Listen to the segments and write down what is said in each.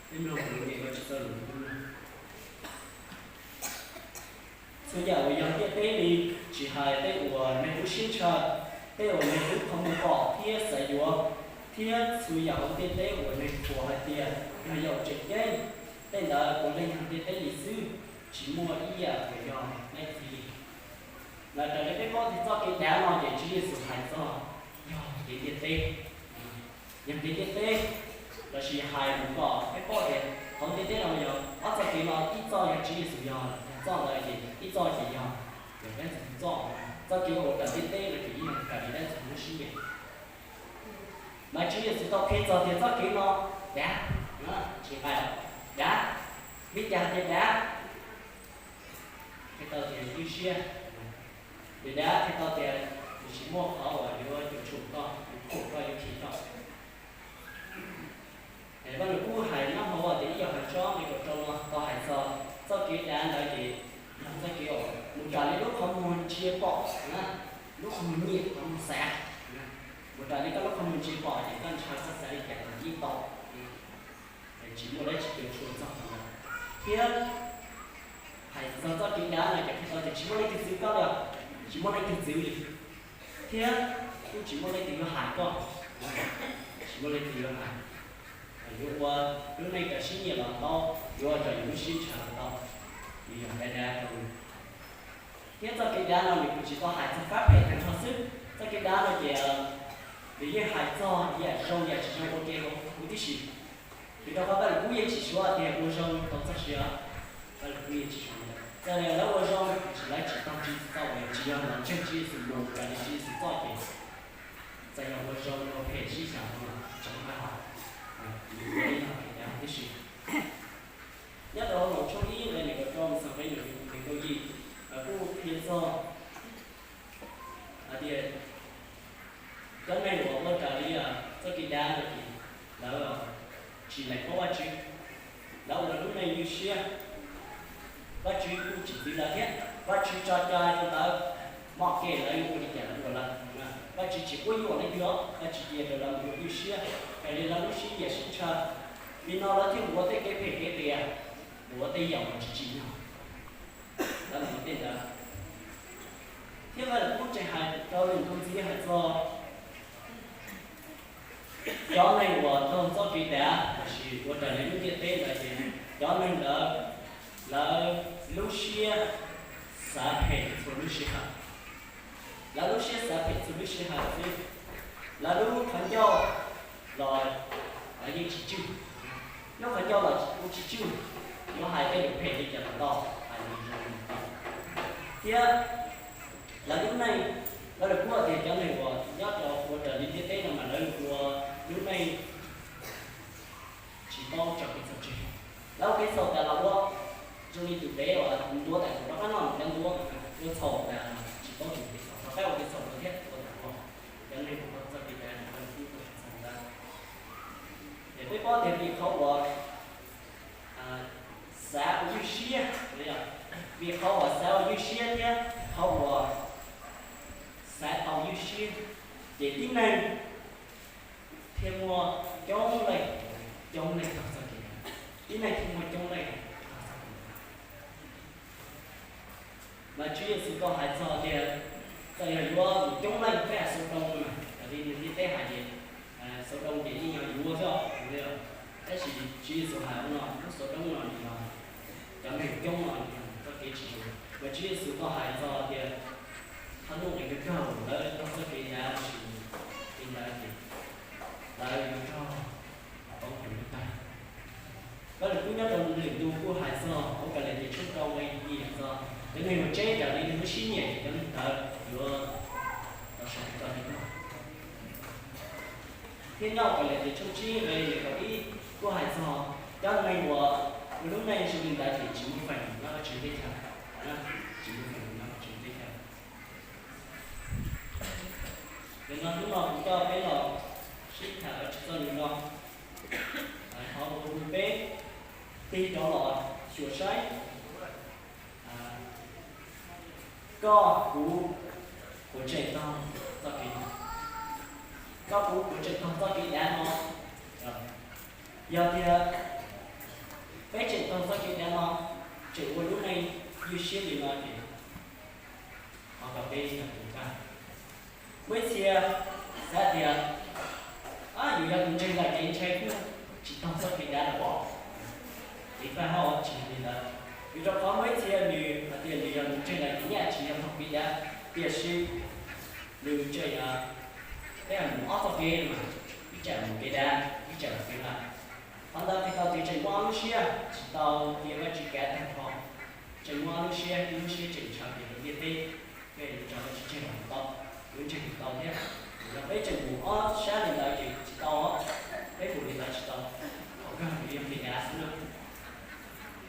Peb mloog lus niam Vajtswv txoj lus. Txhua yam uas yog ntiaj teb li, tsis hais tej uas neeg lub siab ntshaw, tej uas neeg lub qhov muag pom thiab xav yuav, thiab txhua yam hauv ntiaj teb uas neeg qhuas hais tias yog yaum tseem ceeb, tej ntawd puav leej yog ntiaj teb li xwb, tsis muaj ib yam uas yog leej txiv li. Lawv raws li peb paub tias txoj kev dav no ces Tswv Yexus hais txog yog kev ntiaj teb, yog kev ntiaj teb, lossis hais mus kom peb paub tias hauv ntiaj teb no yog ob txoj kev no, ib txoj yog Tswv Yexus yog, yog txoj ntawd ces ib txoj ces yog, yog leej txiv txoj. Txoj kev uas raws ntiaj teb no ces yeej yog raws li leej txiv lub siab nyiam. Mas Tswv Yexus tau qhia txog tias txoj kev no dav, tsis nqaij, dav. Vim cas tias dav? Qhia tau tias ywj siab. Vim dav qhia tau tias nws tsis muaj qhov uas yuav cuam tshuam koj, yuav khuam koj, yuav khi koj. Vaj Lug Kub hais nyob hauv tias ib Yauhas tshooj nqe kaum rau no tau hais txog txoj kev dav ntawd ces yog txoj kev uas mus raws li lub qhov muag ntsia pom na, lub qhov muag nyiam, qhov muag xav. Mus raws li koj lub qhov muag ntsia pom ces koj ntshaw koj xav li cas los yeej tau, tsis muaj dab tsi cuam tshuam txog ntawd. Thiab hais txog txoj kev dav no ces qhia tau tias tsis muaj leej twg txwv koj li, tsis muaj leej twg txwv li, thiab kuj tsis muaj leej twg yuav hais koj, tsis muaj leej twg yuav hais, yuav ua lub neej raws siab nyiam los tau, yuav raws yus lub siab ntshaw los tau, nws yog kev dav rau. Thiab txoj kev dav no nws kuj tsis tau hais txog fab phem tag nrho xwb. Txoj kev dav no ces nws yeej hais txog yam zoo yam tsis zoo ua ke huv tib si. Vim rau qhov Vaj Lug Kub yeej tsis suav tias ua zoo tau txoj sia, Vaj Lug Kub yeej tsis suav ntawd. Txawm yog lawv ua zoo los sis lawv tsis tau Tswv Yexus txoj uas yog tsis yog los ntseeg Tswv Yexus mus raws li Tswv Yexus txoj ces txawm yog ua zoo ua phem sib xyaw los tseem nqaj hau, nws ua li yog kev dav tib si. Nyob rau Loos tshooj ib nqe nees nkaum rau mus txog nqe nees nkaum yim, kuj qhia txog hais tias cov neeg uas ua raws li txoj kev dav no ces lawv tsis lees paub Vajtswv, lawv ua lub neej ywj siab. Vajtswv kuj tsis txwv lawv thiab, Vajtswv tso cai rau lawv, mom ke lawv yuav ua li cas lawv ua lawm. Vajtswv tsis quab yuam leej twg, Vajtswv cia rau lawv mus ua ywj siab raws li lawv lub siab nyiam siab ntshaw. Li no lawv thiaj mus ua tej kev phem kev qias, mus ua tej yam uas tsis tsim nyog, lawv mus ua tej ntawd. Thiab Vaj Lug Kub tseem hais rau lwm tus ntxiv hais txog cov neeg uas taug txoj kev dav lossis ua raws li lub ntiaj teb ntawd ces cov neeg ntawd lawv lub siab xav phem txhua lub sij hawm. Lawv lub siab xav phem txhua lub sij hawm xwb. Lawv lub qhov ncauj los lawv yeej tsis tswj. Lub qhov ncauj los kuj tsis tswj, yuav hais tej lus phem li cas los tau, hais lus zoo los tau. Thiab lawv lub neej, Vaj Lug Kub tias cov neeg uas nyob rau ua raws li ntiaj teb no mas lawv ua lub neej tsis paub tso kev txhaum tseg. Lawv ua kev txhaum tas los ua zoo li tus dev uas ntuav tas tus rov qab noj cov ntuav, ua txhaum tas tsis paub tus kev txhaum, rov qab ua kev txhaum dua thiab ua tas ua. Cov neeg uas taug txoj kev dav no Vaj Lug Kub tau hais txog ntawd. Ces peb paub tias vim qhov uas xav ua ywj siab, vim qhov uas xav ua ywj siab thiab qhov uas xav tau ywj siab, ces tib neeg thiaj muaj coob leej, coob leej taug txoj kev, tib neeg thiaj muaj coob leej taug txoj kev. Mas Tswv Yexus tau hais txog tias txawm yog yuav mus coob leej peb hais Xaudoos na, raws li ntiaj teb hais ces Xaudoos ces yeej yog yuav xwb, tab sis Tswv Yexus hais ua no lub Xaudoos no nws yog cov neeg coob no nws yog txoj kev tsis zoo. Mas Tswv Yexus tau hais txog tias thawj nuj nqis kawg kawg lawv taug txoj kev dav lossis kev ntawd ces lawv yuav raug poob kev huv tag. Vaj Lug Kub nyob rau lwm ntu kuj hais txog hauv Kalatias tshooj rau nqe yim hais txog cov neeg uas tseb raws li nws lub siab nyiam ces cov neeg ntawd yuav tau so tau li no. Thiab nyob Kalatias tshooj tsib nqe nees nkaum ib kuj hais txog cov neeg uas ua lub neej zoo li ntawd ces tsis muaj feem nyob Vajtswv teb chaws, tsis muaj feem nyob Vajtswv teb chaws. Yog no hnub no kuv coj peb los sib tham Vajtswv txoj lus no, thov ua rau peb tig rov los xyuas saib koj kuv puas tseem taug txoj kev, koj kuv puas tseem taug txoj kev dav no. Yog tias Peb tseem taug txoj kev dav no, tseem ua lub neej ywj siab li no ces qhov kom peb yog tus kaj. Muaj ib txhia xav tias yus yog tus ntseeg lawm ces ntshai kuj tsis taug txoj kev dav lawm os. Kev faj hauj tsis yog li ntawd, vim rau qhov muaj ib txhia nws hais tias nws yog tus ntseeg lawm ces nyaj tsis yog taug kev dav, tiam sis nws tseem, peb mus ob txoj kev mas, ib tsam mus kev dav, ib tsam mus kev nqaim. Qhov ntawd qhia tau tias tseem muaj ob lub siab tsis tau cia Vajtswv kav tag nrho. Tseem muaj ob lub siab, ib lub siab tseem ntshaw tias ntiaj teb, peb tso Vajtswv tseg los tau, yuav ntseeg tau thiab. Yog peb tseem mus ob sab li ntawd ces tsis tau, peb mus li ntawd tsis tau, qhov kawg yog kev dav xwb na.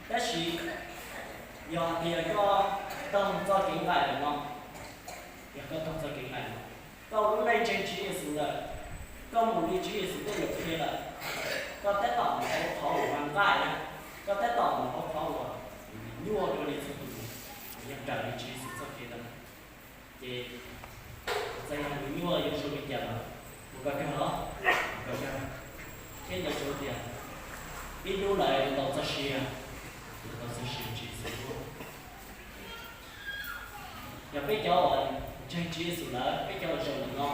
Tab sis yog hais tias koj taug txoj kev nqaim lawm no, yog koj taug txoj kev nqaim no, koj ua lub neej ntseeg Tswv Yexus lawm, koj mus li Tswv Yexus tej lus qhia lawm, koj tab tom mus ua qhov uas nqaim na, koj tab tom mus ua qhov uas nyuaj dua li txhua tus, yog raws li Tswv Yexus txoj kev lawm, ces txawm yog nws nyuaj yuav zoo li cas los mus kom kawg os, mus kom kawg. Thiab nco ntsoov tias ib hnub lawv yuav tau txoj sia, yuav tau txoj sia Tswv Yexus. Yog peb cov uas ntseeg Tswv Yexus lawm, peb cov uas zoo li no,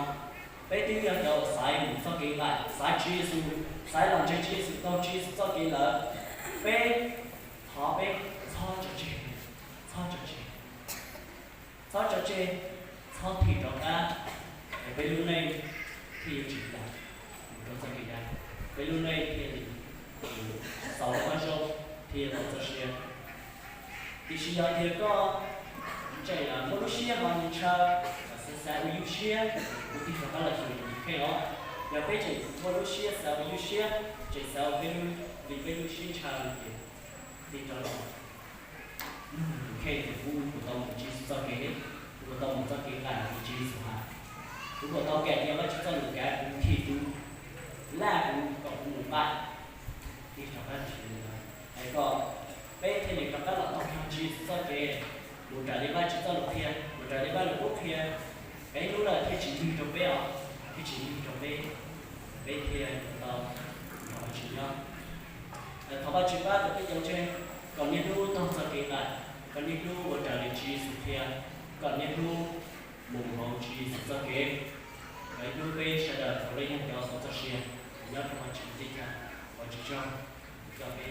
peb twb yog cov uas xaiv mus txoj kev nqaim, xaiv Tswv Yexus, xaiv los ntseeg Tswv Yexus, taug Tswv Yexus txoj kev lawm, peb, thov peb txhob tso tseg, txhob tso tseg, txhob tso tseg, txhob thim rov qab, es peb lub neej thiaj yuav tsis nqaim mus rau txoj kev dav, peb lub neej thiaj li tau qab zoo, thiaj tau txoj sia. Tiam sis yog tias koj tseem muaj lub siab ho ntshaw, xav xav ua ywj siab, kuv tig rov qab los xyuas yus tus kheej os. Yog peb tseem muaj lub siab xav ua ywj siab, tseem xav ua peb lub, vim peb lub siab ntshaw ces tig rov los nug tus kheej tias kuv puas tau mus Tswv Yexus txoj kev, kuv puas tau mus txoj kev nqaim li Tswv Yexus hais, kuv puas tau kam cia Vajtswv txoj lus kav kuv, thim kuv, laj kuv kom kuv mus nqaim. Tig rov qab los xyuas li ntawd es kom peb thiaj li rov qab los taug Tswv Yexus txoj kev, mus raws li Vajtswv txoj lus qhia, mus raws li Vajluskub qhia, peb hnub lawm thiaj tsis nqig rau peb os, thiaj tsis nqig rau peb, peb thiaj yuav tau nrog Vajtswv nyob. Thov Vajtswv pab kom peb cov ntseeg, kom niaj hnub taug txoj kev nqaim, kom niaj hnub ua raws li Tswv Yexus qhia, kom niaj hnub mus hauv Tswv Yexus txoj kev, kom ib hnub peb sawv daws tau los yog cov tau txoj sia nyob rau Vajtswv teb chaws. Ua Tswv tsaug, coj peb